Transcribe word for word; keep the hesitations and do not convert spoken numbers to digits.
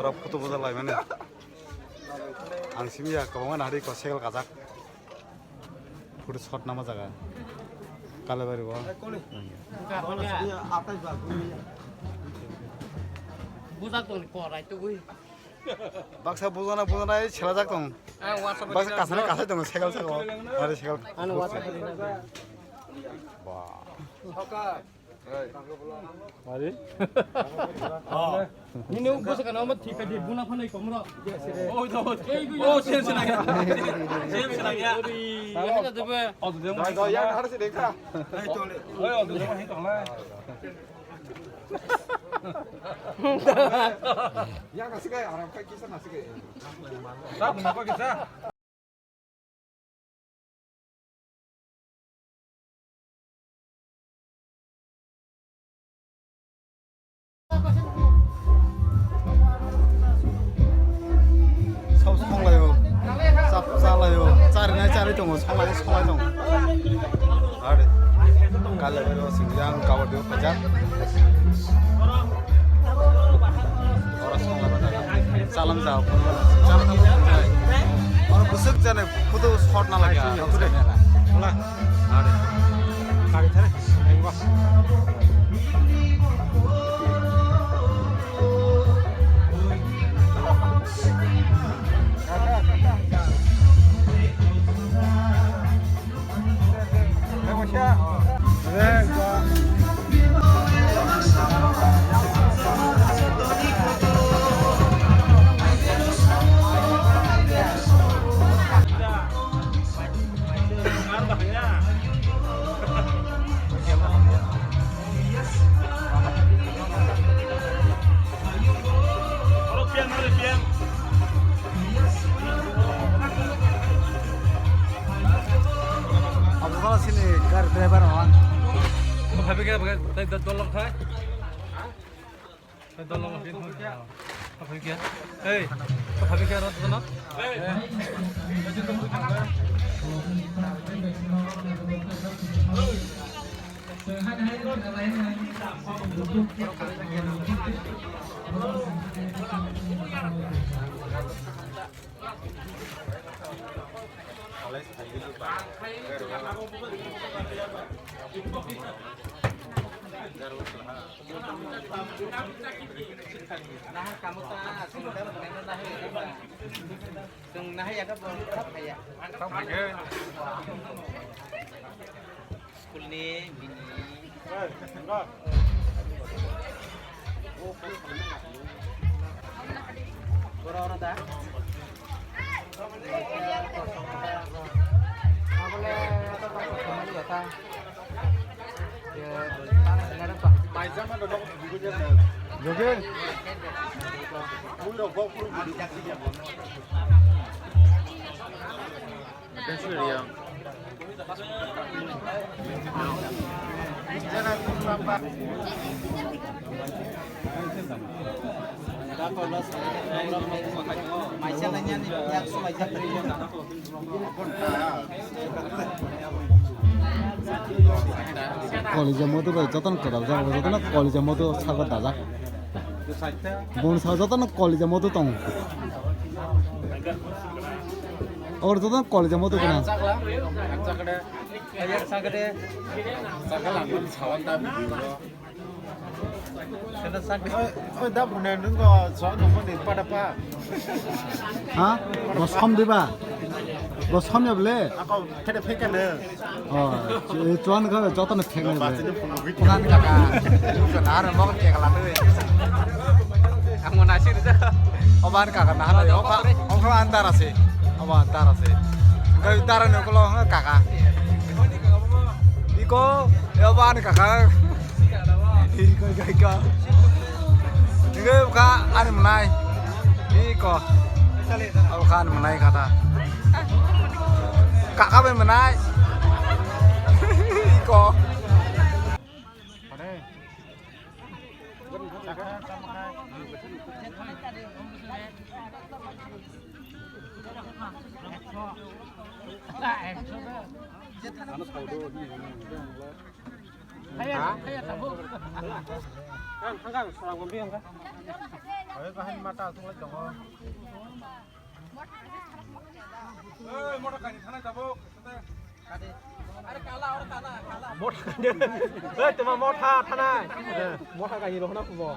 Rok photo boja lai mani. Ang simi ya kwbangma nahari ko cycle kajak. Photo shot nama jaga. Kalabari bo. Bujak tong ni korai tugui. Baksa bujana bujana ei selajak tong. Baksa kasana kasai tong cycle sako. Ari cycle. Ba. Ari. Nini upo sa kana ma thika di buna phana ikomro. Oh, sen sen lagi. Sen sen lagi. Ari, ya ka debe. Oh, yang harus dikha. Oi, oh, yang harus dikha. Yang kasih kayak orang kayak kisah nasi kayak. Sab napa kisah? Sab songlayo, sab salayo, charinai chari tongo, songlai songlai tongo. Are, kale bero singjang kabar dio pajar. Ora songla bana. Salam jao. Salam jao. Ora busuk jane photo shot na lagi. Hola. Are. Kari thare. Engwa. Abo sala sini gari driver hwn. Phabi khe, phabi khe, tei do-, dolong khai. Tei dolong khai. Phabi khe. Hey, phabi khe, rot dono. School ni bini. Oro, oro da. Abole, ata ta. Jogi. Kolija moto bai jotono kwtal jak, jotono kolija moto sago dajak. Boni saka jotono kolija moto tongo. Or jotono kolija moto tongo. Oi, oi, da phone nung ko, so nung ko ni pada pa. Ha? Bo som diba? Bo som ya bole? Ako, kede phek ka ne? Oh, chuan ka joto no phek ne. Ba, sini phone ko. Kan ka ka. Ko na ro mo ke kala tu. Ang mo na sir ja. Oban ka ka na ha. Oka, oka andar ase. Oba andar ase. Ka andar no ko lo ha ka ka. Iko, oban ka ka. Iko, iko, iko. Iko ka ani mwnai. Iko. Abo ka ani mwnai kata. Kaka bai mwnai. Iko. Ha? Ang hanggang sarang gombi hangga. Oy, kahan mata asung lai tongo. Oy, mota kani thanai tabuk. Mota kani. Oy, tuma mota thanai. Mota kani rohna kubo.